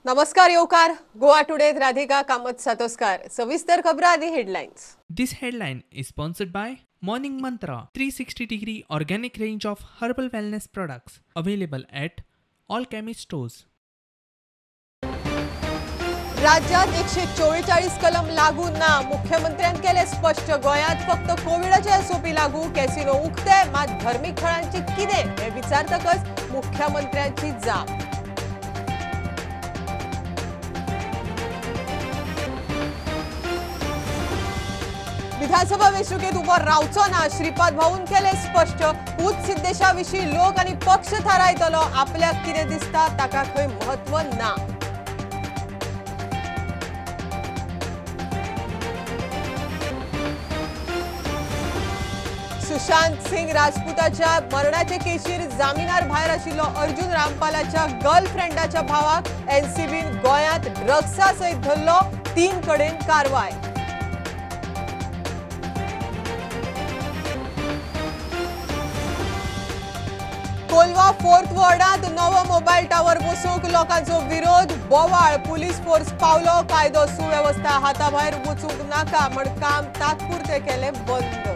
नमस्कार येवकार गोवा टुडे राधिका कामत सातोस्कार. सविस्तर खबरा आदी headlines. This headline is sponsored by Morning Mantra 360 degree organic range of herbal wellness products available at all chemist stores. राज्यात 144 कलम लागू ना, मुख्यमंत्र्यान केले स्पष्ट. गोंयांत फक्त कोविडाचे एसओपी लागू, कॅसिनो उक्ते, मात धर्मीक थळांचे कितें हें विचारतकच मुख्यमंत्र्यांची जाप. विधानसभा वेंचणुकेत उबो रावचो ना, श्रीपाद भाऊन केले स्पष्ट. पूत सिद्धेशा विशीं लोक आनी पक्ष थारायतलो, आपल्याक कितें दिसता ताका खंय म्हत्व ना. सुशांत सिंग राजपूताच्या मरणाचे केशीर जामिनार भायर आशिल्लो अर्जुन रामपालाच्या गर्लफ्रेंडाच्या भावाक एनसीबीन गोंयांत ड्रग्सा सयत धरलो, 3 कडेन कारवाय. कोलवा फोर्थ वॉर्डांत नवो मोबायल टावर बसोवंक लोकांचो विरोध, बोवाळ, पुलीस फोर्स पावलो, कायदो सुवेवस्था हाताभायर वचूंक नाका म्हण काम तात्पुरते केलें बंद.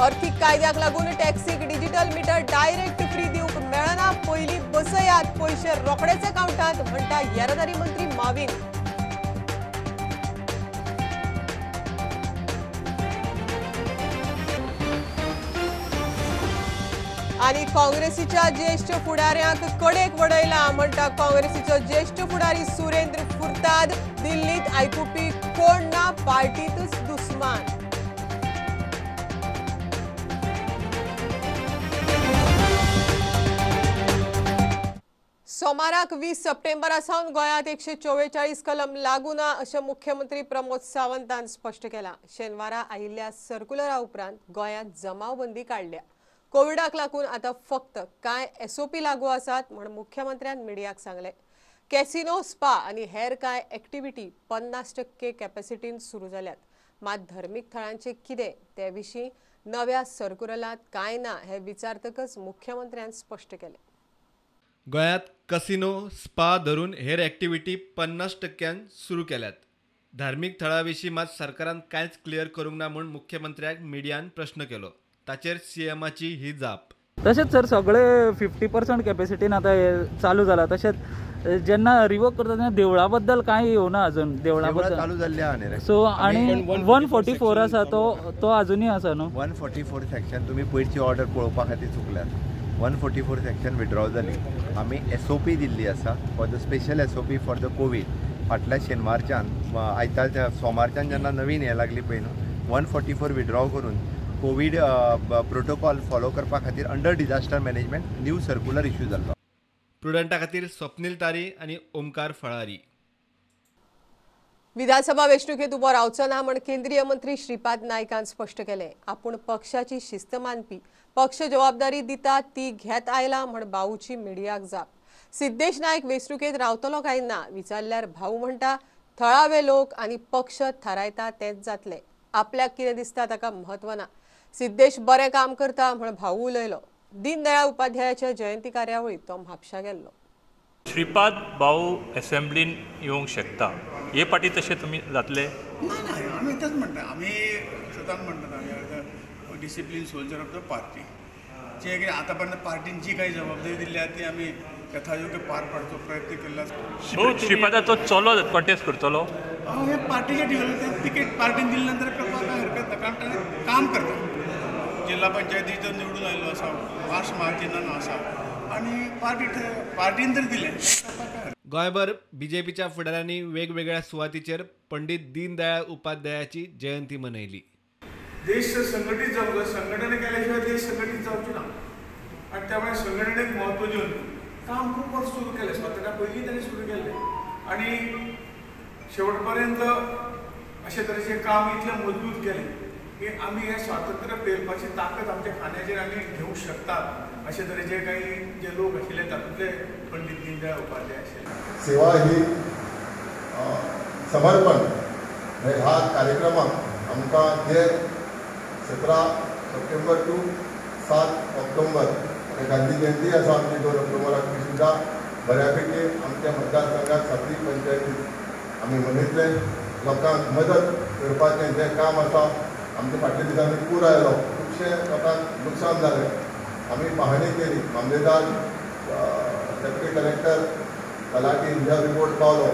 अर्थीक कायद्याक लागून टॅक्सीक डिजिटल मीटर डायरेक्ट फ्री दिवंक मेळना, पयलीं बसयात पयशे रोखडेच अकाउंटांत म्हणटा येरादारी मंत्री माविन. आनी काँग्रेसीच्या ज्येष्ठ फुडाऱ्यांक कडेक वडयला म्हणटा काँग्रेसीचो ज्येष्ठ फुडारी सुरेंद्र फुर्ताद. दिल्लीत आयकुपी कोण ना, पार्टीतच दुस्मान. सोमाराक 20 सप्टेंबरा सावन गोंयांत 144 कलम लागू ना अशें मुख्यमंत्री प्रमोद सावंतान स्पश्ट केलां. शेनवारा आयिल्ल्या सर्क्युलरा उपरांत गोंयांत जमावबंदी काडल्या. कोविडाक लागून आतां फक्त कांय एसओपी लागू आसात म्हण मुख्यमंत्र्यान मिडियाक सांगलें. कॅसिनो, स्पा आनी हेर कांय एक्टिविटी 50% कॅपॅसिटीन सुरू जाल्यात. मात धर्मीक थळांचें कितें ते विशीं नव्या सर्क्युलरांत कांय ना हें विचारतकच मुख्यमंत्र्यान स्पश्ट केलें. गोंयांत कसिनो, स्पा धरून हेर एक्टिविटी 50% सुरू केल्यात. धार्मीक थळां विशीं मात सरकारान कांयच क्लियर करूंक ना म्हूण मुख्यमंत्र्याक मिडियान प्रश्न केलो. ताचेर सीएमाची ही जाप. तशेंच सर सगळे 50% कॅपॅसिटीन आतां हे चालू जाला. तशेंच जेन्ना रिवोक करता तेन्ना देवळा बद्दल कांय येवना अजून. देवळा बद्दल चालू जाल्ले आहा न्ही. सो आनी 144 आसा तो अजुनूय आसा न्हू. 144 सेक्शन तुमी पयरची ऑर्डर पळोवपा खातीर चुकल्यात. 144 सेक्शन विड्रॉ जाली. आमी एसओपी दिल्ली आसा for the special SOP for the COVID. फाटल्या शेनवारच्यान आयतारच्या सोमारच्यान जेन्ना नवीन हें लागली पळय न्हू, 144 विड्रॉ करून कोवीड प्रोटोकॉल फॉलो करपा खातीर under disaster management new circular issue जाल्लो. प्रुडंटा खातीर स्वप्नील तारी आनी ओमकार फळारी. विधानसभा वेंचणुकेत उबो रावचो ना म्हण केंद्रीय मंत्री श्रीपाद नायकान स्पश्ट केलें. आपूण पक्षाची शिस्त मानपी, पक्ष जबाबदारी दिता ती घेत आयला म्हण भाऊची मिडियाक जाप. सिद्धेश नायक वेंचणुकेत रावतलो काय ना विचारल्यार भाऊ म्हणटा थळावे लोक आनी पक्ष थारायता तेंच जातलें, आपल्याक कितें दिसता ताका म्हत्व ना. सिद्धेश बरें काम करता म्हण भाऊ उलयलो. दीनदयाळ उपाध्यायाच्या जयंती कार्यावळीत तो म्हापशा गेल्लो. श्रीपाद भाऊ असेंब्लीन येवंक शकता हे पाटी तशें तुमी जातले ना? ना, आमी तेच म्हणटा, आमी सदांच म्हणटात आमी discipline soldier of the party. जे कितें आतां पर्यंत पार्टीन जी काही जबाबदारी दिल्ली आसा ती आमी यथायोग्य पार पाडचो प्रयत्न केल्लो. श्रीपादाचो चलो कॉन्टेस्ट करतलो हे पार्टीचे ठेवलं तिकीट पार्टीन दिले नंतर करपाक कांय हरकत ना, कारण ताणें काम करता. जिल्हा पंचायतीचो निवडून आयिल्लो आसा, पास मार्जिनान आसा आनी पार्टी पार्टीन जर दिलें. गोंयभर बीजेपीच्या फुडाऱ्यांनी वेगवेगळ्या सुवातीचेर पंडित दीनदयाळ उपाध्यायाची जयंती मनयली. देश संघटित जावंक जाय, संघटना केल्या शिवाय देश संघटित जावचो ना आनी त्यामुळे संघटनेक म्हत्व दिवन काम खूब वर्स सुरू केलें. स्वातंत्र्या पयलीं ताणें सुरू केल्लें आनी शेवट पर्यंत अशे तरेचें काम इतलें मजबूत केलें की आमी हें स्वातंत्र्य पेलपाची ताकद आमच्या खांद्याचेर आमी घेवंक शकतात अशे तरेचे काही जे लोक आशिल्ले तातूंतले पंडित दीनदयाळ उपाध्याय आशिल्ले. सेवा ही समर्पण ह्या कार्यक्रमाक आमकां जे 17 सप्टेंबर टू 7 ऑक्टोबर आनी गांधी जयंती आसा आमची 2 ऑक्टोबराक, ती सुद्दां बऱ्यापैकी आमच्या मतदारसंघात सातवी पंचायतीत आमी मनयतले. लोकांक मदत करपाचें जें काम आसा, आमच्या फाटल्या दिसांनी पूर आयलो, खुबशे लोकांक लुकसाण जालें. आमी पाहणी केली, मामलेदार, डेप्युटी कलेक्टर, तलाठी हिंजा रिपोर्ट पावलो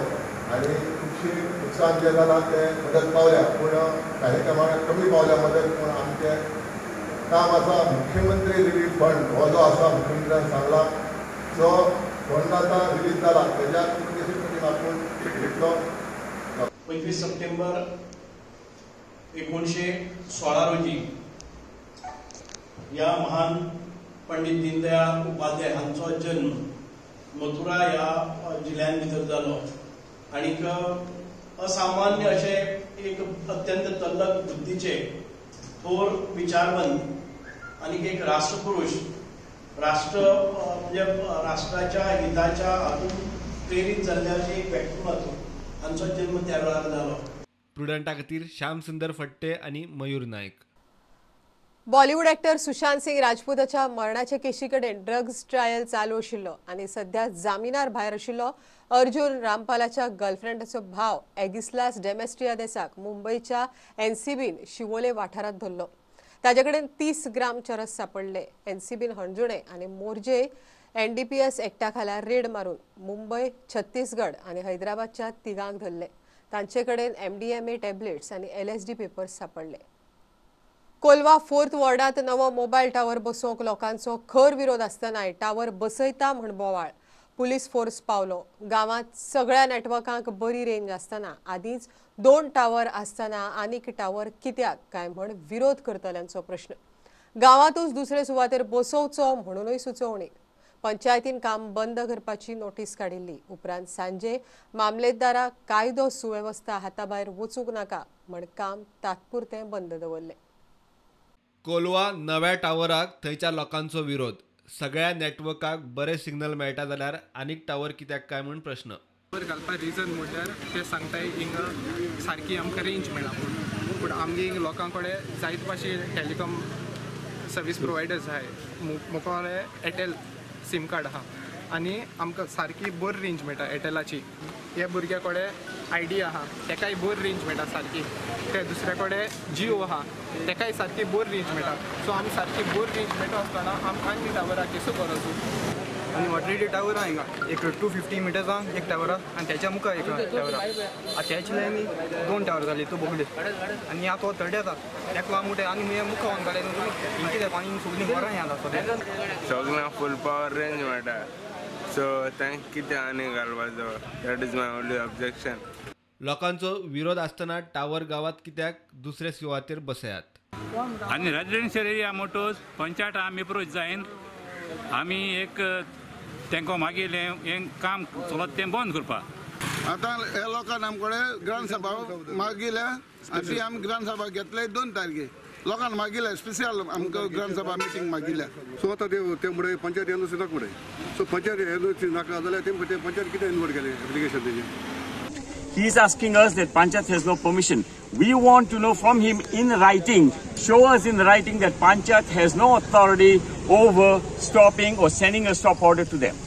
आनी खुबशी लुकसाण जें जालां तें मदत पावल्या, पूण काही प्रमाणात कमी पावल्या मदत. पूण आमचें काम आसा मुख्यमंत्री रिलीफ फंड हो जो आसा, मुख्यमंत्र्यान सांगला जो फंड आतां रिलीज जाला तेज्या कितलेशे पटीन आपूण दितलो. 25 सप्टेंबर 1916 रोजी ह्या महान पंडित दीनदयाळ उपाध्याय हांचो जन्म मथुरा ह्या जिल्ल्यान भितर जालो आनीक असामान्य अशे एक अत्यंत तल्लक बुद्धीचे थोर विचारवंत आनीक एक राष्ट्रपुरुष, राष्ट्र म्हणजे राष्ट्राच्या हिताच्या हातून प्रेरीत जाल्ले अशें एक व्यक्तिमत्व हांचो जन्म त्या वेळार जालो. प्रुडंटा खातीर श्याम सुंदर फट्टे आनी मयूर नायक. बॉलिवूड एक्टर सुशांत सिंग राजपूताच्या मरणाचे केशी कडेन ड्रग्ज ट्रायल चालू आशिल्लो आनी सध्या जामिनार भायर आशिल्लो अर्जुन रामपालाच्या गर्लफ्रेंडाचो भाव एगिस्लास डेमेस्ट्रियादेसाक मुंबयच्या एनसीबीन शिवोले वाठारांत धरलो. ताजे कडेन 30 ग्राम चरस सापडले. एनसीबीन हणजुणे आनी मोरजे एनडीपीएस एक्टा खाला रेड मारून मुंबय, छत्तीसगड आनी हैदराबादच्या तिगांक धरले. तांचे कडेन एमडीएमए टॅबलेट्स आनी एलएसडी पेपर्स सापडले. कोलवा 4th वॉर्डात नवो मोबायल टावर बसोवंक लोकांचो खर विरोध आसतनाय टावर बसयता म्हण बोवाळ. पुलीस फोर्स पावलो. गांवांत सगळ्या नेटवर्कांक बरी रेंज आसतना आदींच 2 टावर आसतना आनीक टावर कित्याक काय म्हण विरोध करतल्यांचो प्रश्न. गांवांतूच दुसरे सुवातेर बसोवचो म्हणूनय सुचोवणी. पंचायतीन काम बंद करपाची नोटीस काडिल्ली. उपरांत सांजे मामलेदाराक कायदो सुवेवस्था हाताभायर वचूंक नाका म्हण काम तात्पुरतें बंद दवरलें. कोलवा नव्या टावराक थंयच्या लोकांचो विरोध. सगळ्या नेटवर्काक बरे सिग्नल मेळटा जाल्यार आनीक टावर कित्याक काय म्हूण प्रश्न. टावर घालपा रिजन म्हणल्यार ते सांगताय हिंगा सारकी आमकां रेंज मेळना म्हूण, पूण आमगे हिंगा लोकां कडेन जायते भाशे टेलिकॉम सर्वीस प्रोवायडर्स आहाय. मुखार एरटेल सीम कार्ड आहा आनी आमकां सारकी बरी रेंज मेळटा एरटेलाची. ह्या भुरग्या कडेन आयडिया आहा, तेकाय बरी रेंज मेळटा सारकी. ते दुसऱ्या कडेन जियो आहा, तेकाय सारकी बरी रेंज मेळटा. सो आमी सारकी बरी रेंज मेळटा आसतना आमकां आनी टावराक केसो गरज. आनी ऑलरेडी टावर आहा हिंगा एक 250 मिटर्सां एक टावर आहा आनी त्याच्या मुखार एक टावर आहा. त्याची लायनी 2 टावर जाली तूं बोगले आनी आतां तो थर्ड येता तेका लागून म्हणटा आनी मुखार वचून घाले न्हू तुमी कितें पाणी सगळीं बरें हें आतां सद्या सगळ्यांक फूल पावर रेंज मेळटा. सो तांकां कितें आनी घालपाचो, that is my only objection. लोकांचो विरोध आसतना टावर गांवांत कित्याक दुसरे सुवातेर बसयात. आनी रेजिडेन्शियल एरिया मोटोज पंचायत आमी एप्रोच जायन आमी एक तांकां मागीर हें काम चलत तें बंद करपाक. आतां ह्या लोकांक आमचे कडेन ग्रामसभा मागिल्या आनी ती आमी ग्रामसभा घेतले 2 तारखे लोकांक मागिल्या स्पेशल आमकां ग्रामसभा मिटींग मागिल्या. सो आतां ते मुळे पंचायत एनओसी नाका मुळे, सो पंचायत एनओसी नाका जाल्यार ते पंचायत कितें इन्वॉल्व केलें एप्लिकेशन तेजें. He is asking us that Panchayat has no permission. We want to know from him in writing, show us in writing that Panchayat has no authority over stopping or sending a stop order to them.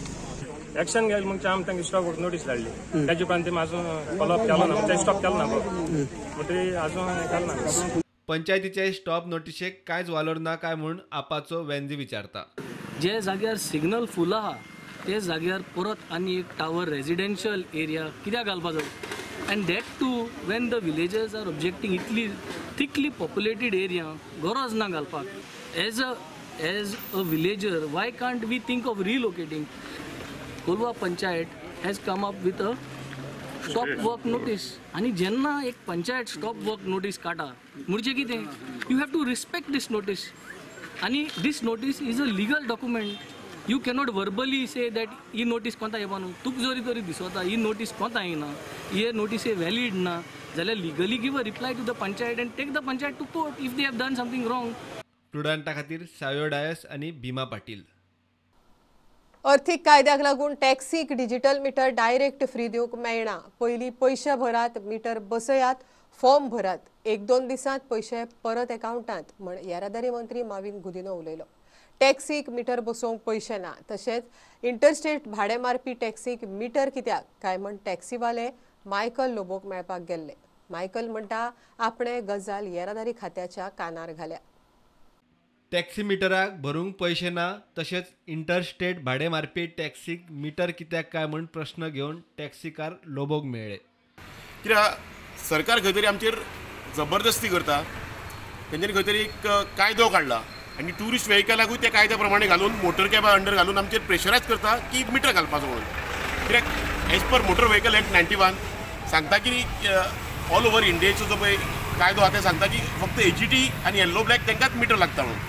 Action घेतली म्हणजे आमी तांकां stop notice धाडली, त्याच्या उपरांत ते अजून follow up केलो ना, ते स्टॉप केलो ना म्हणटकीर अजून केलो ना. पंचायतीचे स्टॉप नोटिशेक कांयच वालोर ना काय म्हूण आपाचो वेंजी विचारता. जे जाग्यार सिग्नल फूल आहा ते जाग्यार परत आनी एक टावर रेजिडेन्शियल एरिया कित्याक घालपाचो? And that too when the villagers are objecting, इतली थिकली पॉप्युलेटेड एरिया गरज ना घालपाक. As a villager why can't we think of relocating? Colva panchayat has come up with a stop work notice आनी जेन्ना एक panchayat stop work notice काडटा म्हणजे कितें, you have to respect this notice आनी this notice is a legal document. You cannot verbally say that he notice कोणता येवपा न्हू. तुका जरी तरी दिसता ही नोटीस कोणता येना, हे नोटीस हे व्हॅलीड ना जाल्यार legally give a reply to the panchayat and take the panchayat to court if they have done something wrong. प्रुडंटा खातीर सायो डायस आनी भीमा पाटील. अर्थीक कायद्याक लागून टॅक्सीक डिजिटल मिटर डायरेक्ट फ्री दिवंक मेळना. पयलीं पयशे भरात, मिटर बसयात, फॉर्म भरात, 1-2 दिसांत पयशे परत एकाउंटांत म्हण येरादारी मंत्री माविन गुदिनो उलयलो. टॅक्सीक मिटर बसोवंक पयशे ना, तशेंच इंटरस्टेट भाडें मारपी टॅक्सीक मिटर कित्याक काय म्हण टॅक्सीवाले मायकल लोबोक मेळपाक गेल्ले. मायकल म्हणटा आपणे गजाल येरादारी खात्याच्या कानार घाल्या. टॅक्सी मिटराक भरूंक पयशे ना, तशेंच इंटरस्टेट भाडें मारपी टॅक्सीक मिटर कित्याक काय म्हूण प्रश्न घेवन टॅक्सीकार लोबोक मेळ्ळे. कित्याक सरकार खंय तरी आमचेर जबरदस्ती करता, तेंच्यांनी खंय तरी एक कायदो काडला आनी ट्युरिस्ट व्हेकलाकूय त्या कायद्या प्रमाणे घालून मोटर कॅबा अंडर घालून आमचेर प्रेशरायज करता की मिटर घालपाचो म्हणून. कित्याक as per motor vehicle act 91 सांगता की ऑल ओवर इंडियेचो जो पळय कायदो आसा ते सांगता की फक्त एजीटी आनी येल्लो ब्लॅक तांकांच मिटर लागता म्हणून.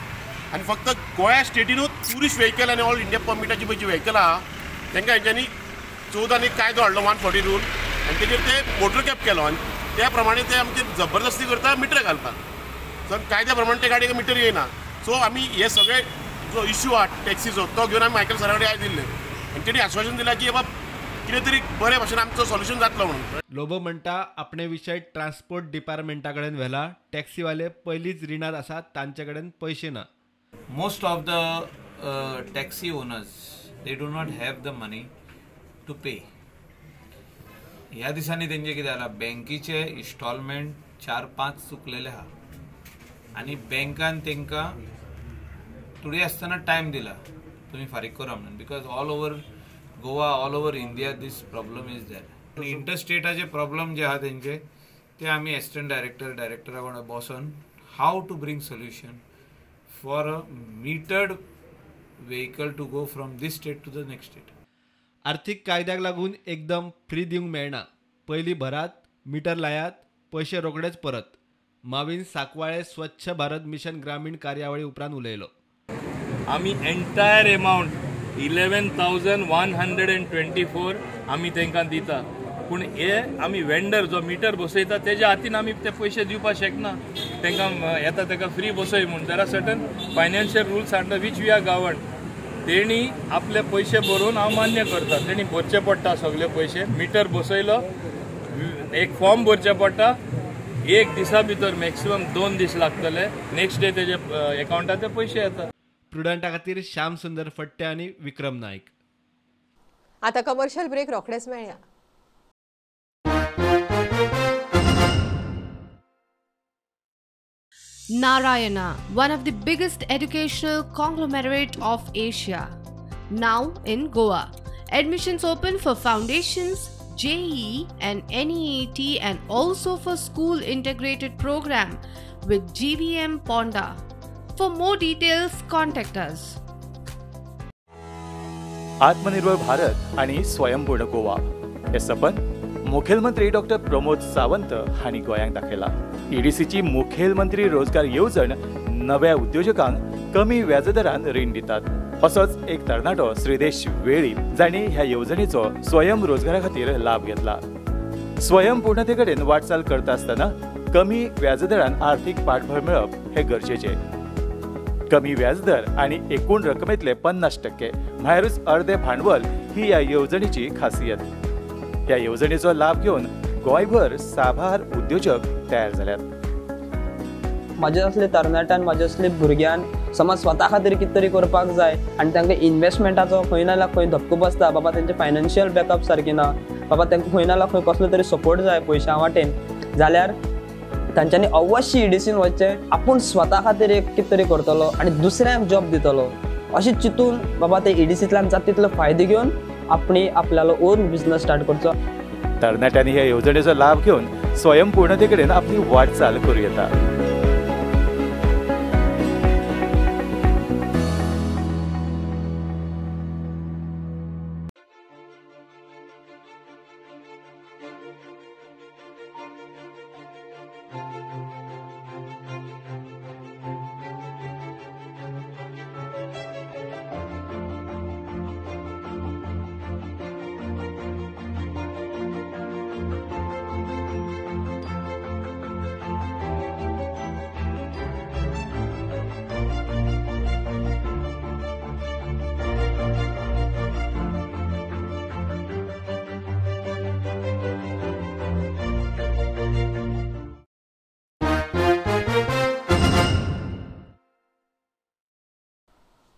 आनी फक्त गोंया स्टेटीनूच ट्युरिस्ट व्हेकल आनी ऑल इंडिया परमिटाची पळय जी व्हेकल आहा तांकां हेंच्यांनी 14 एक कायदो हाडलो 140 रूल आनी तेजेर ते मोटर कॅब केलो आनी त्या प्रमाणे ते आमचेर जबरदस्ती करता मिटर घालपाक. सो कायद्या प्रमाणे ते गाडयेक मिटर येयना. सो आमी हे सगळे जो इश्यू आहा टॅक्सीचो तो घेवन आमी मायकल सरा कडेन आयज दिल्ले आनी तेणी आश्वासन दिलां की बाबा कितें तरी बरे भाशेन आमचो सोल्युशन जातलो म्हणून. लोबो म्हणटा आपणे विशय ट्रान्सपोर्ट डिपार्टमेंटा कडेन व्हेला, टॅक्सीवाले पयलींच रिणांत आसात, तांचे कडेन पयशे ना. Most of the taxi owners, they do not have the money to pay. ह्या दिसांनी तेंचे कितें जाला, बँकीचे इन्स्टॉलमेंट 4-5 चुकलेले आहा आनी बँकान तांकां तुडे आसतना टायम दिला तुमी फारीक करा म्हणून, because all over Goa, all over India this problem is there. इंटरस्टेटाचे problem जे आहा तेंचे ते आमी एसिस्टंट डायरेक्टरा वांगडा बसोन how to bring solution for a metered vehicle to go from this state to the next state. आर्थिक कायद्याक लागून एकदम फ्री दिवंक मेळना, पयलीं भरात, मिटर लायात, पयशे रोखडेच परत. माविन साकवाळे स्वच्छ भारत मिशन ग्रामीण कार्यावळी उपरांत उलयलो. आमी एंटायर एमावंट 11,124 आमी तांकां दिता, पूण हे आमी वेंडर जो मिटर बसयता तेज्या हातीन आमी ते पयशे दिवपाक शकना. तांकां येता ताका फ्री बसय म्हूण. There are certain financial rules under which we are govern. तेणी आपले पयशे भरून हांव मान्य करता, तेणी भरचे पडटा सगळे पयशे. मिटर बसयलो, एक फॉर्म भरचें पडटा, एक दिसा भितर मॅक्सिमम 2 दीस लागतले, नेक्स्ट डे तेजे एकावंटार ते पयशे येता. प्रुडंटा खातीर श्याम सुंदर फट्टे आनी विक्रम नायक. आता कमर्शियल ब्रेक रोखडेच मेळया. Narayana, one of the biggest educational conglomerate of Asia, now in Goa. Admissions open for foundations, JEE and NEET and also for school integrated program with GVM Ponda. For more details, contact us. आत्मनिर्भर भारत आणि स्वयंपूर्ण गोवा हे सपन मुखेलमंत्री doctor Pramod Sawant हांणी गोंयांक दाखयला. ईडीसीची मुखेलमंत्री रोजगार येवजण नव्या उद्योजकांक कमी व्याजदरान रीण दितात. असोच एक तरणाटो श्रीदेश वेळीप जांणी ह्या येवजणेचो स्वयं रोजगारा खातीर लाभ घेतला. स्वयंपूर्णते कडेन वाटचाल करता आसतना कमी व्याजदरान आर्थिक पाठबळ मेळप हे गरजेचें. कमी व्याजदर आणि एकूण रकमेतले 50% म्हळ्यारूच अर्धे भांडवल ही ह्या येवजणेची खासियत. ह्या येवजणेचो लाभ घेवन गोंयभर साबार उद्योजक तयार जाल्यात. म्हाजे असले तरणाट्यान, म्हाजे असले भुरग्यान समज स्वता खातीर कितें तरी करपाक जाय आनी तांकां इन्वेस्टमेंटाचो खंय ना जाल्यार खंय धपको बसता. बाबा तेंचे फायनान्शियल बॅकअप सारकें ना, बाबा तांकां खंय ना जाल्यार खंय कसलो तरी सपोर्ट जाय पयशां वाटेन, जाल्यार तांच्यांनी अवश्य ईडीसीन वचचें. आपूण स्वता खातीर एक कितें तरी करतलो आनी दुसऱ्यांक जॉब दितलो अशें चिंतून बाबा ते ईडीसींतल्यान जाता तितलो फायदो घेवन आपणी आपल्यालो ओन बिजनस स्टार्ट करचो. तरणाट्यांनी ह्या येवजणेचो लाभ घेवन स्वयंपूर्णते कडेन आपली वाटचाल करूं येता.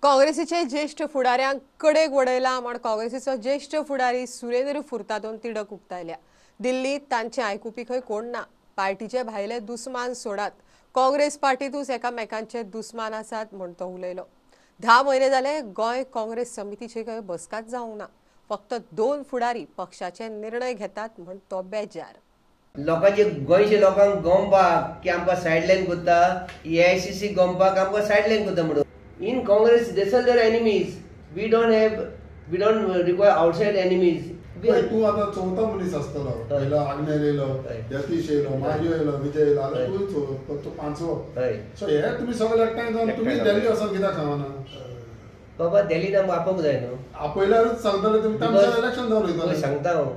काँग्रेसीचे ज्येष्ठ फुडाऱ्यांक कडेक वडयला म्हण काँग्रेसीचो ज्येष्ठ फुडारी सुरेंद्र फुर्तादोन तिडक उक्तायल्या. दिल्लीत तांचे आयकुपी खंय कोण ना. पार्टीचे भायले दुस्मान सोडात, काँग्रेस पार्टीतूच एकामेकांचे दुस्मान आसात म्हण तो उलयलो. 10 म्हयने जाले गोंय काँग्रेस समितीची खंय बसकाच जावंक ना. फक्त 2 फुडारी पक्षाचे निर्णय घेतात म्हण तो बेजार. लोकांचे गोंयच्या लोकांक गोमपाक की आमकां सायडलायन करता, एआयसीसी गोमपाक आमकां सायडलायन करता म्हणून. In Congress they are their enemies. We don't require outside enemies. तूं आतां चवथो मनीस आसतलो. पयलो आग्नेल येयलो, यतीश येयलो, मारियो येयलो, विजय येयलो, आतां तूं तो पांचवो. सो हे तुमी सगळे एकठांय जावन तुमी दिल्ली वचोन कित्याक सांगना? बाबा दिल्लीन आमकां आपोवंक जाय न्हू. आपयल्यारूच सांगतले तुमी, तांचें इलेक्शन जावन वयतलें. सांगता हांव,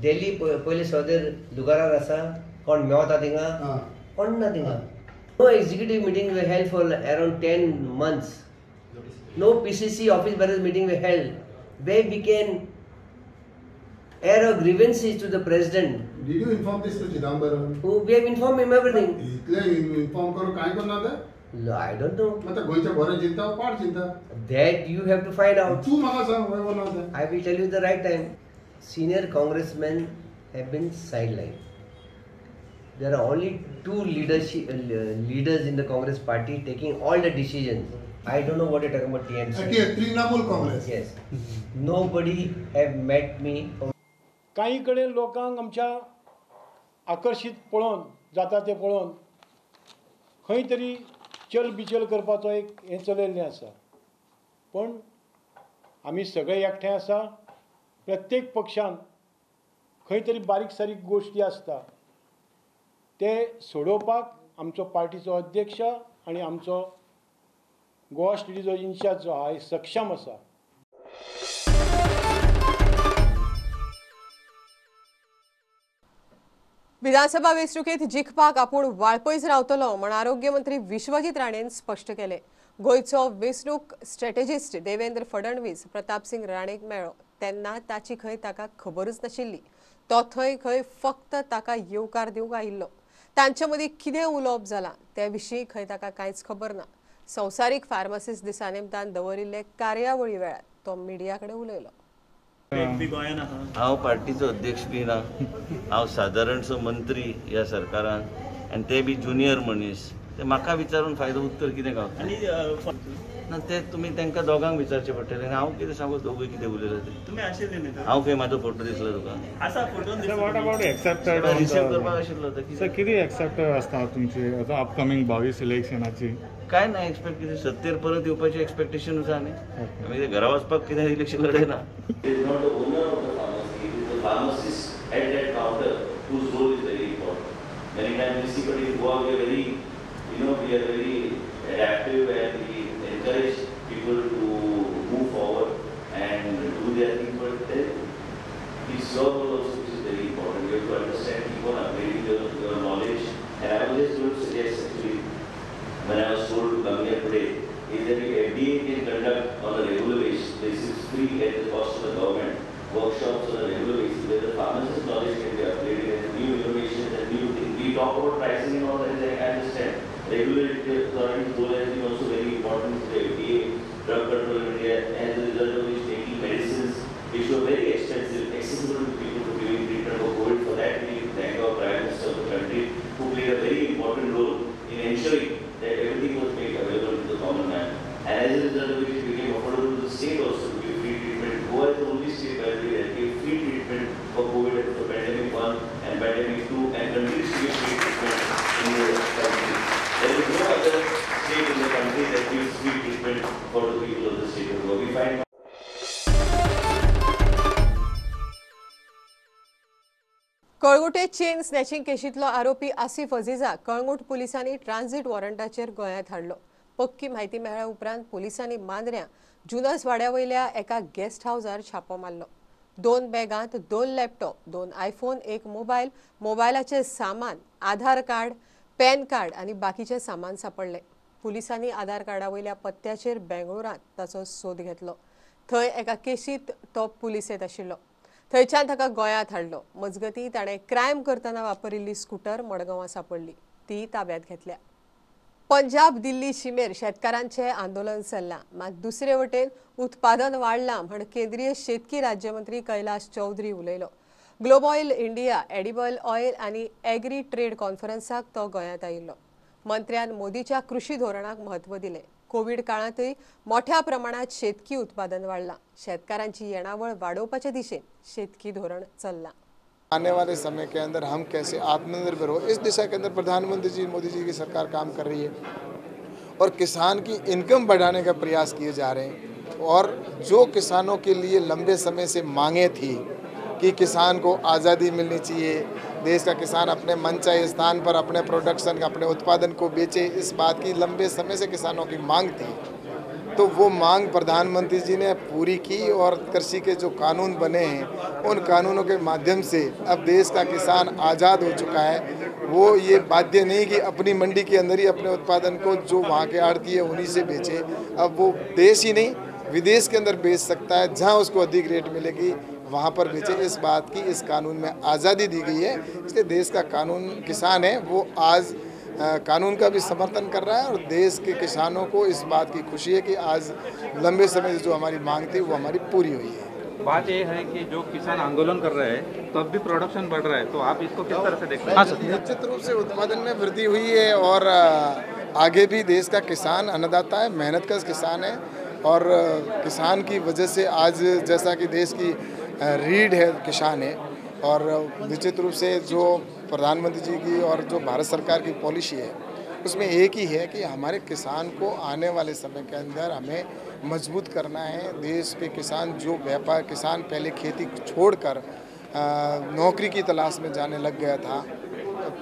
दिल्ली पयले सदर लुगारार आसा, कोण मेवता थिंगा, कोण ना थिंगा. No executive meeting were held for around 10 months. No PCC office bearers meeting were held where we can air our grievances to the president. Did you inform this to Chidambaram? Who we have informed him everything. इतले inform करून काय करना ते? No, I don't know. आता गोंयच्या बरें चिंता पाड चिंता. That you have to find out. तू म्हाका सांग खंय करना ते? I will tell you the right time. Senior congressmen have been sidelined. There are only 2 leaders in the Congress party taking all the decisions. I don't know what you're talking about, TMC. Trinamool Congress. Yes. Nobody have met me. काही कडेन लोकांक आमच्या आकर्शीत पळोवन जाता ते पळोवन खंय तरी चल बिचल करपाचो एक हें चलयल्लें आसा. पण आमी सगळे एकठांय आसा. प्रत्येक पक्षान खंय तरी बारीक सारीक गोश्टी आसता ते सोडोवपाक आमचो पार्टीचो अध्यक्ष आनी आमचो गोवा स्टेटीचो इन्चार्ज जो आहा सक्षम आसा. विधानसभा वेंचणुकेंत जिखपाक आपूण वाळपयच रावतलो म्हण आरोग्य मंत्री विश्वजीत राणेन स्पश्ट केलें. गोंयचो वेंचणूक स्ट्रॅटेजिस्ट देवेंद्र फडणवीस प्रतापसिंग राणेक मेळ्ळो तेन्ना ताची खंय ताका खबरूच नाशिल्ली. तो थंय खंय फक्त ताका येवकार दिवंक आयिल्लो. तांचे मदीं कितें उलोवप जालां ते विशीं खंय ताका कांयच खबर ना. संवसारीक फार्मासिस्ट दिसा निमतान दवरिल्ले कार्यावळी वेळार तो मिडिया कडेन उलयलो. हांव पार्टीचो अध्यक्ष बी ना, हांव सादारणसो मंत्री ह्या सरकारान आनी ते बी ज्युनियर मनीस. ते म्हाका विचारून फायदो उत्तर कितें गावता ना ते तुमी तांकां दोगांक विचारचें पडटलें. आनी हांव कितें सांगू, दोगूय कितें उलयले ते. हांव खंय म्हाजो फोटो दिसलो तुका? रिसीव करपाक आशिल्लो. कितें एक्सेप्ट आसता तुमची आतां अपकमींग 22 इलेक्शनाची? काय ना एक्सपेक्ट, कितें सत्तेर परत येवपाचें एक्सपेक्टेशनूच आहा न्ही. आमी कितें घरा वचपाक कितें election लडयना. It is not the owner of the pharmacy, it is the pharmacist at that counter whose role is very important. Many times we see, but in Goa we are very, you know, we are very adaptive and we encourage people to move forward and do their thing, but then it's your role also which is very important. You have to understand, keep on upgrading your knowledge. And I was just going to suggest actually, when I was told to come here today, is that if FDA can conduct on a regular basis, free at the cost of the government, workshops on a regular basis where the pharmacist knowledge can be upgraded and new innovations and new things. We talk about pricing and all that, I understand. Regulatory authorities' role has been also very important to the FDA, Drug Control India, as a result of which taking medicines which were very expensive, accessible to people for giving treatment for COVID. For that we thank our Prime Minister of the country who played a very important role in ensuring that everything was made available to the common man. And as a result of which it became affordable to the state also to give free treatment. Goa is the only state, by the way, that gave free treatment for COVID and for pandemic 1 and pandemic 2 and continues to give free treatment in the country. There is no other state in the country that gives free treatment for the people of the state of Goa. We find Calangute chain snatching केशींतलो आरोपी Asif Azizia Calangute पुलिसांनी transit वॉरंटाचेर गोंयांत हाडलो. पक्की म्हायती मेळ्ळ्या उपरांत पुलिसांनी मांद्र्यां जुनस वाड्या वयल्या एका गेस्ट हावजार छापो मारलो. 2 बॅगांत 2 लॅपटॉप, 2 आयफोन, 1 मोबायल, मोबायलाचें सामान, आधार कार्ड, पॅन कार्ड आनी बाकीचें सामान सांपडलें. पुलिसांनी आधार कार्डा वयल्या पत्त्याचेर बेंगळुरांत ताचो सोद घेतलो. थंय एका केशींत तो पुलिसेंत आशिल्लो. थंयच्यान ताका गोंयांत हाडलो. मजगतीं ताणें क्रायम करतना वापरिल्ली स्कूटर मडगांवां सांपडली, ती ताब्यांत घेतल्या. पंजाब दिल्ली शिमेर शेतकारांचे आंदोलन चल्लां, मात दुसरे वटेन उत्पादन वाडलां म्हण केंद्रीय शेतकी राज्यमंत्री कैलाश चौधरी उलयलो. ग्लोबॉयल इंडिया एडिबल ऑयल आनी एग्री ट्रेड कॉन्फरन्साक तो गोंयांत आयिल्लो. मंत्र्यान मोदीच्या कृषी धोरणाक म्हत्व दिलें. कोवीड काळांतय मोठ्या प्रमाणात शेतकी उत्पादन वाडलां. शेतकारांची येणावळ वाडोवपाचे दिशेन शेतकी धोरण चल्लां. आने वाले समय के अंदर हम कैसे आत्मनिर्भर हो, इस दिशा के अंदर प्रधानमंत्री जी मोदी जी की सरकार काम कर रही है और किसान की इनकम बढ़ाने का प्रयास किए जा रहे हैं। और जो किसानों के लिए लंबे समय से मांगे थी कि किसान को आज़ादी मिलनी चाहिए, देश का किसान अपने मनचाहे स्थान पर अपने प्रोडक्शन अपने उत्पादन को बेचे, इस बात की लंबे समय से किसानों की मांग थी, तो वो मांग प्रधानमंत्री जी ने पूरी की और कृषि के जो कानून बने हैं उन कानूनों के माध्यम से अब देश का किसान आज़ाद हो चुका है। वो ये बाध्य नहीं कि अपनी मंडी के अंदर ही अपने उत्पादन को जो वहाँ के आड़ती है उन्हीं से बेचे, अब वो देश ही नहीं विदेश के अंदर बेच सकता है, जहाँ उसको अधिक रेट मिलेगी वहाँ पर बेचे। इस बात की इस कानून में आज़ादी दी गई है। इसलिए देश का कानून किसान है वो आज कानून का भी समर्थन कर रहा है और देश के किसानों को इस बात की खुशी है कि आज लंबे समय से जो हमारी मांग थी वो हमारी पूरी हुई है। बात यह है कि जो किसान आंदोलन कर रहे हैं तो अब भी प्रोडक्शन बढ़ रहा है, तो आप इसको किस तरह से देखते हैं? निश्चित रूप से उत्पादन में वृद्धि हुई है और आगे भी देश का किसान अन्नदाता है, मेहनत का किसान है और किसान की वजह से आज जैसा कि देश की रीढ़ है किसान है। और निश्चित रूप से जो प्रधानमंत्री जी की और जो भारत सरकार की पॉलिसी है उसमें एक ही है कि हमारे किसान को आने वाले समय के अंदर हमें मजबूत करना है। देश के किसान जो व्यापार किसान पहले खेती छोड़कर नौकरी की तलाश में जाने लग गया था,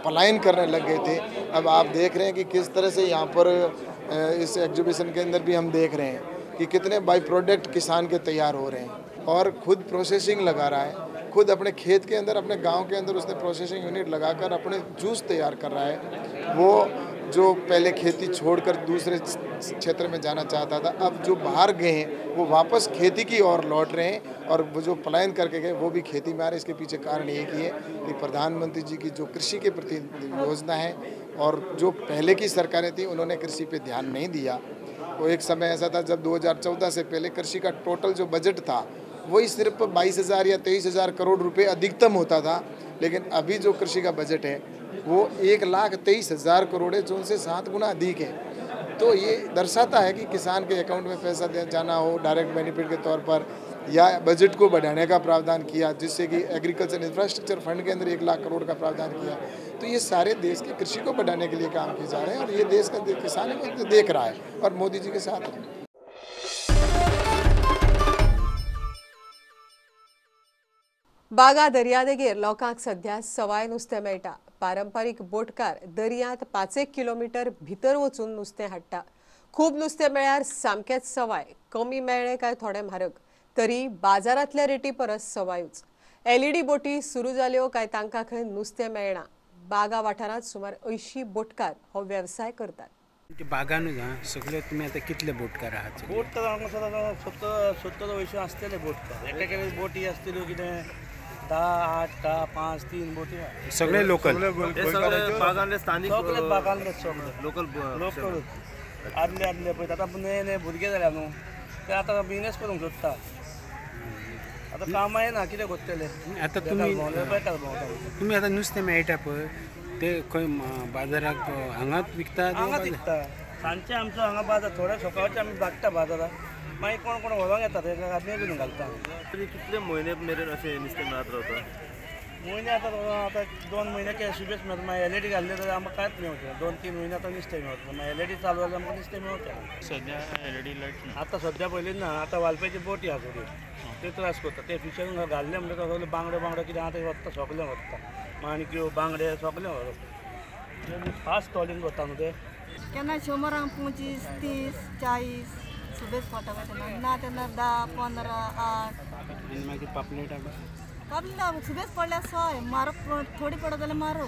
पलायन करने लग गए थे, अब आप देख रहे हैं कि किस तरह से यहाँ पर इस एग्जीबिशन के अंदर भी हम देख रहे हैं कि कितने बाई प्रोडक्ट किसान के तैयार हो रहे हैं और खुद प्रोसेसिंग लगा रहा है, खुद अपने खेत के अंदर अपने गांव के अंदर उसने प्रोसेसिंग यूनिट लगाकर अपने जूस तैयार कर रहा है। वो जो पहले खेती छोड़कर दूसरे क्षेत्र में जाना चाहता था, अब जो बाहर गए हैं वो वापस खेती की ओर लौट रहे हैं और वो जो पलायन करके गए वो भी खेती में आ रहे हैं। इसके पीछे कारण एक ही है कि प्रधानमंत्री जी की जो कृषि के प्रति योजना है और जो पहले की सरकारें थी उन्होंने कृषि पे ध्यान नहीं दिया। वो एक समय ऐसा था जब 2014 से पहले कृषि का टोटल जो बजट था वही सिर्फ 22,000 या 23,000 करोड़ रुपए अधिकतम होता था, लेकिन अभी जो कृषि का बजट है वो 1,23,000 करोड़ है, जो उनसे 7 गुना अधिक है। तो ये दर्शाता है कि किसान के अकाउंट में पैसा जाना हो डायरेक्ट बेनिफिट के तौर पर, या बजट को बढ़ाने का प्रावधान किया जिससे कि एग्रीकल्चर इंफ्रास्ट्रक्चर फंड के अंदर 1 लाख करोड़ का प्रावधान किया। तो ये सारे देश की कृषि को बढ़ाने के लिए काम किए जा रहे हैं और ये देश का किसान को देख रहा है और मोदी जी के साथ है। बागा दर्यादेगेर लोकांक सध्या सवाय नुस्तें मेळटा. पारंपारीक बोटकार दर्यांत 5 किलोमीटर भितर वचून नुस्तें हाडटा. खूब नुस्तें मेळ्यार सामकेंच सवाय, कमी मेळ्ळें काय थोडें म्हारग, तरी बाजारांतल्या रेटी परस सवायूच. एलईडी बोटी सुरू जाल्यो काय तांकां खंय नुस्तें मेळना. बागा वाठारांत सुमार 80 बोटकार हो वेवसाय करतात. बागानूच हा सगळे तुमी आतां कितले बोटकार आहात? बोटकार हांगा 70 70 अंयशीं आसतले बोटकार. एका एका बोटी आसतल्यो कितें 10 8 10 5 3 बोटी सगळे लोकल, सगळे स्थानीक, सगळे बागांतले, सगळे लोकल लोकल आदले आदले पळय. आतां नये नये भुरगे जाल्या न्हू ते आतां बिजनेस करूंक सोदता. आतां कामां येना कितें करतले आतां तुमी? तुमी आतां नुस्तें मेळटा पळय ते खंय बाजाराक हांगाच विकता? हांगाच विकता सांजचे आमचो हांगा बाजार, थोडे सकाळचे आमी धाडटा बाजाराक, मागीर कोण कोण व्हरोंक येता ते आदमी करून घालता. तरी कितले म्हयने मेरेन अशें नुस्तें मेळत रावता? म्हयने आतां आतां 2 म्हयने कॅश बेस मेळटा. मागीर एलईडी घातले जाल्यार आमकां कांयच मेळचें. 2-3 म्हयने आतां नुस्तें मेळटा. मागीर एलईडी चालू जाल्यार आमकां नुस्तें मेळचें. सद्या एलईडी लायट ना आतां सद्या पयलीं ना. आतां वालपेची बोटी आसा थोडी, ते त्रास करता. ते फिशरींग घाल्ले म्हणटकीर सगळे बांगडे बांगडे कितें आहा ते वता, सगळें वता, माणक्यो बांगडे सगळें व्हरप. फास्ट ट्रॉलिंग करता न्हू ते. केन्ना 100 25 30 40 सुबेज पडटा तेन्ना, ना तेन्ना 10 15 8. आनी मागीर पापलेट पापलेट सुबेज पडल्यार 100 मारप, थोडी पडत जाल्यार मारू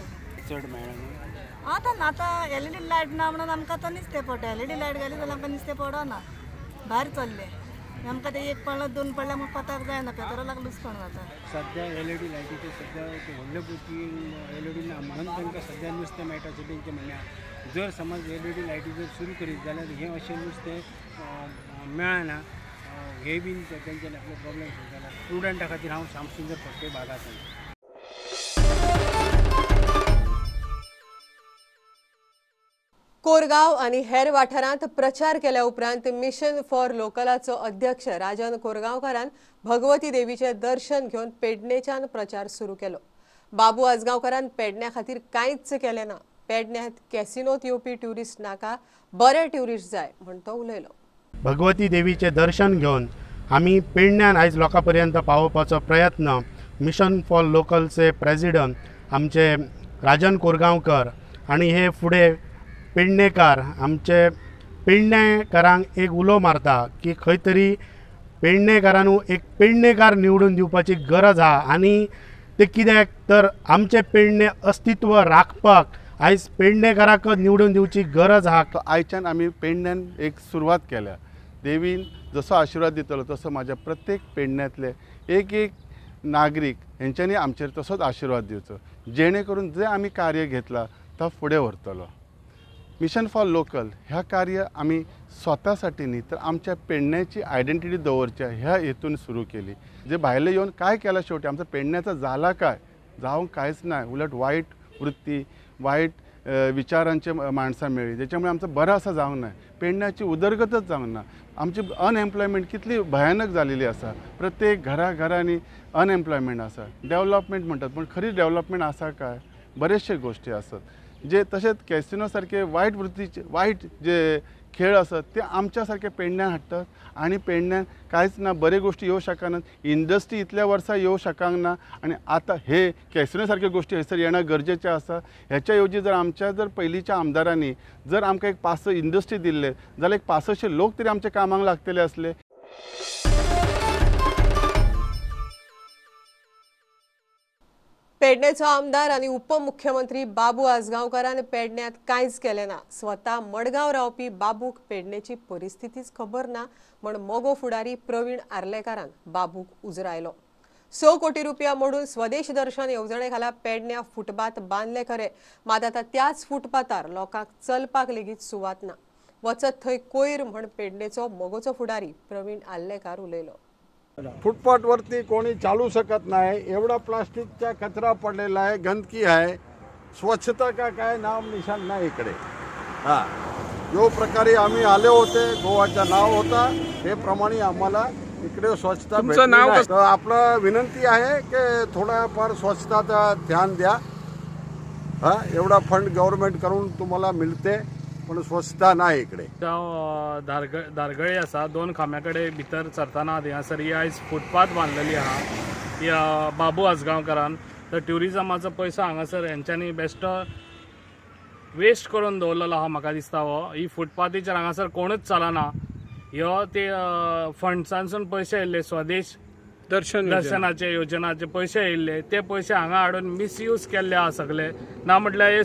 चड मेळना. आतां ना, आतां एलईडी लायट ना म्हणून आमकां आतां नुस्तें पडटा. एलईडी लायट घाली जाल्यार आमकां नुस्तें पडना, भायर चल्लें. आमकां ते एक पडला दोन पडल्या मग पताक जायना, पेत्रोलाक लुकसाण जाता. सद्या एलईडी लायटीचे सद्या व्हडल्यो बोटी एलईडी ना म्हणून तांकां सद्या नुस्तें मेळटा अशें तेंचें म्हणणें आसा. जर समज एलईडी लायटी जर सुरू करीत जाल्यार हें अशें नुस्तें मेळना, हे बीन तेंच्यांनी आपलो प्रॉब्लेम सोल्व जाला. स्टुडंटा खातीर हांव श्यामसुंदर फडके बागासान. कोरगांव आनी हेर वाठारांत प्रचार केल्या उपरांत मिशन फॉर लोकलाचो अध्यक्ष राजन कोरगांवकारान भगवती देवीचें दर्शन घेवन पेडणेच्यान प्रचार सुरू केलो. बाबू आजगांवकारान पेडण्या खातीर कांयच केलें ना. पेडण्यांत कॅसिनोत येवपी ट्युरिस्ट नाका, बरे ट्युरिस्ट जाय म्हण तो उलयलो. भगवती देवीचें दर्शन घेवन आमी पेडण्यान आयज लोकां पर्यंत पावोवपाचो प्रयत्न मिशन फॉर लोकलचे प्रेजिडंट आमचे राजन कोरगांवकर आनी हे फुडें पेडणेकार आमचे पेडणेकारांक एक उलो मारता की खंय तरी पेडणेकारांनू एक पेडणेकार निवडून दिवपाची गरज आहा आनी ते कित्याक तर आमचें पेडणे अस्तित्व राखपाक आयज पेडणेकाराकच निवडून दिवची गरज आहा. आयच्यान आमी पेडण्यान एक सुरवात केल्या. देवीन जसो आशिर्वाद दितलो तसो म्हाज्या प्रत्येक पेडण्यांतले एक एक नागरीक हेंच्यांनी आमचेर तसोच आशिर्वाद दिवचो, जेणे करून जे आमी कार्य घेतला तो फुडें व्हरतलो. मिशन फॉर लोकल ह्या कार्य आमी स्वतासाठी न्ही तर आमच्या पेडण्याची आयडेंटिटी दवरच्या ह्या हेतून सुरू केली. जे भायले येवन काय केला शेवटी आमचा पेडण्याचा जाला काय, जावंक कांयच ना, उलट वायट वृत्ती वायट विचारांचे माणसां मेळ्ळी, ज्याच्यामुळे आमचं बरं असं जावंक ना, पेडण्याची उदरगतच जावंक ना. आमची अनएम्प्लॉयमेंट कितली भयानक झालेली आसा, प्रत्येक घराघरांनी अनएम्प्लॉयमेंट आसा. डेव्हलपमेंट म्हणटात पण खरी डेव्हलपमेंट आसा काय, बरेचशे गोष्टी आसत जे तशेंच कॅसिनो सारखे वायट वृत्तीचे वायट जे खेळ आसत ते आमच्या सारखे पेडण्यान हाडटात आनी पेडण्यान कांयच ना, बरे गोष्टी येवं शकनात, इंडस्ट्री इतल्या वर्सां येवं शकना आनी आतां हे कॅसिनो सारखे गोष्टी हयसर येणं गरजेचें आसा. हेच्या ऐवजी जर आमच्या जर पयलींच्या आमदारांनी जर आमकां एक 5-6 इंडस्ट्री दिल्ले जाल्यार एक 500 लोक तरी आमच्या कामाक लागतले आसले. पेडणेचो आमदार आनी उपमुख्यमंत्री बाबू आजगांवकारान पेडण्यांत कांयच केलें ना. स्वता मडगांव रावपी बाबूक पेडणेची परिस्थितीच खबर ना म्हण मगो फुडारी प्रवीण आर्लेकारान बाबूक उजरायलो. 6 कोटी रुपया मोडून स्वदेश दर्शन येवजणे खाला पेडण्या फुटपाथ बांदले खरे, मात आतां त्याच फुटपाथार लोकांक चलपाक लेगीत सुवात ना. वचत थंय कोयर म्हण पेडणेचो मगोचो फुडारी प्रवीण आर्लेकार उलयलो. फुटपाथवरती कोणी चालू शकत नाही, एवढा प्लास्टिकचा कचरा पडलेला आहे, गंदकी आहे, स्वच्छता का काय नाम निशान नाही इकडे. हां, जो प्रकारे आम्ही आले होते, गोवाचं नाव होता, हे प्रमाणे आम्हाला इकडे स्वच्छता भेटली नाही. तर आपलं विनंती आहे की थोडाफार स्वच्छताचा ध्यान द्या. हां, एवढा फंड गव्हर्नमेंट करून तुम्हाला मिळते पण स्वच्छता नाही इकडे. धारगळे आसा, 2 खांब्या कडेन भितर सरतना थिंगासर ही आयज फुटपाथ बांदलेली आहा ही बाबू आजगांवकारान. तर ट्युरिजमाचो पयसो हांगासर हेंच्यांनी बेश्टो वेस्ट करून दवरलेलो आहा म्हाका दिसता. हो ही फुटपाथीचेर हांगासर कोणूच चलना. ह्यो ते फंड्सांसून पयशे येयल्ले, स्वदेश दर्शनाचे योजनाचे पयशे येयल्ले, ते पयशे हांगा हाडून मिसयूज केल्ले आहा सगळे. ना म्हटल्यार हे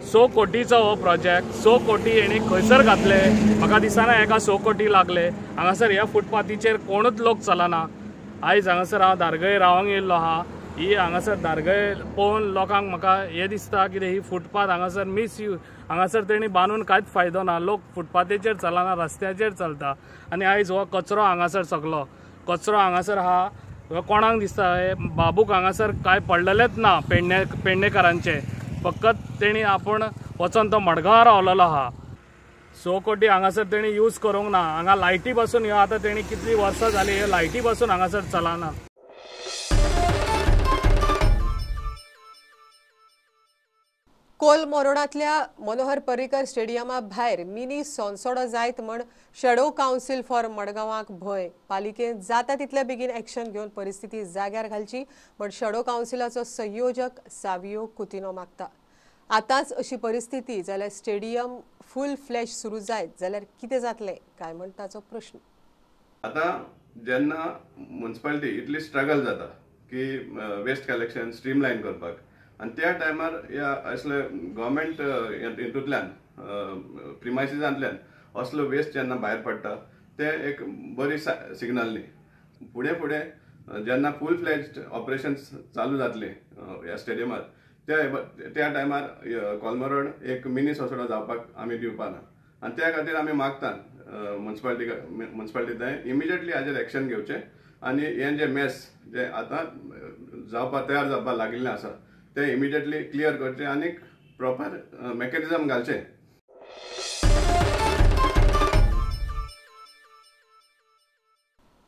6 कोटीचो हो प्रोजेक्ट, 6 कोटी हेणी खंयसर घातले म्हाका दिसना. हेका 6 कोटी लागले. हांगासर ह्या फुटपाथीचेर कोणूच लोक चलना. आयज हांगासर हांव धारगळे रावंक येयल्लो आहा. ही हांगासर धारगळे पळोवन लोकांक म्हाका हें दिसता कितें ही फुटपाथ हांगासर मिसयूज, हांगासर तेणी बांदून कांयच फायदो ना. लोक फुटपाथीचेर चलना, रस्त्याचेर चलता. आनी आयज हो कचरो हांगासर सगलो कचरो हांगासर आहा. कोणाक दिसता हे बाबूक हांगासर कांय पडलेलेंच ना पेडणेकारांचें. फकत तेणी आपूण वचोन तो मडगांव रावलेलो आहा. 6 कोटी हांगासर तेणी यूज करूंक ना. हांगा लायटी पासून ह्यो आतां तेणी कितली वर्सां जाली ह्यो लायटी पासून हांगासर चलना. कोल मोरोडांतल्या मनोहर पर्रीकर स्टेडियमा भायर मिनी सोनसोडो जायत म्हण शॅडो कावन्सिल फॉर मडगांवाक भंय. पालिकेन जाता तितले बेगीन एक्शन घेवन परिस्थिती जाग्यार घालची म्हण शॅडो कावन्सिलाचो संयोजक सावियो कुतिनो मागता. आतांच अशी परिस्थिती जाल्यार स्टेडियम फूल फ्लॅश सुरू जायत जाल्यार कितें जातलें काय म्हण ताचो प्रश्न. आतां जेन्ना मुन्सिपालिटी इतली स्ट्रगल जाता की वेस्ट कलेक्शन स्ट्रीमलायन करपाक आनी त्या टायमार ह्या असले गव्हर्मेंट हितूंतल्यान प्रिमायसिसांतल्यान असलो वेस्ट जेन्ना भायर पडटा तें एक बरी सिग्नल न्ही. फुडें फुडें जेन्ना फूल फ्लॅज्ड ऑपरेशन्स चालू जातले ह्या स्टेडियमार त्या टायमार कोलमा रोड एक मिनी सोसडो जावपाक आमी दिवपा ना आनी त्या खातीर आमी मागतात मुन्सिपालिटी इमिजिएटली हाजेर एक्शन घेवचें आनी हें जें मेस जें आतां जावपा तयार जावपा लागिल्लें आसा तें इमिजिएटली क्लियर करचें आनी प्रॉपर मॅकॅनिजम घालचें.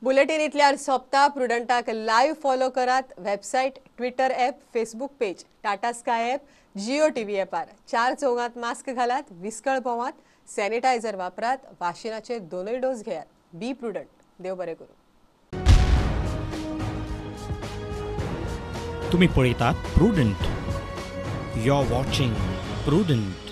बुलेटिन इतल्यार सोंपता. प्रुडंटाक लायव्ह फॉलो करात. Website, Twitter app, Facebook page, Tata Sky app, Jio TV ॲपार. 4 चौगांत मास्क घालात, विस्कळ भोंवात, सॅनिटायझर वापरात, वाशिनाचे 2 डोस घेयात. Be prudent. देव बरें करूं. तुम्ही पळयतात Prudent. You are watching Prudent.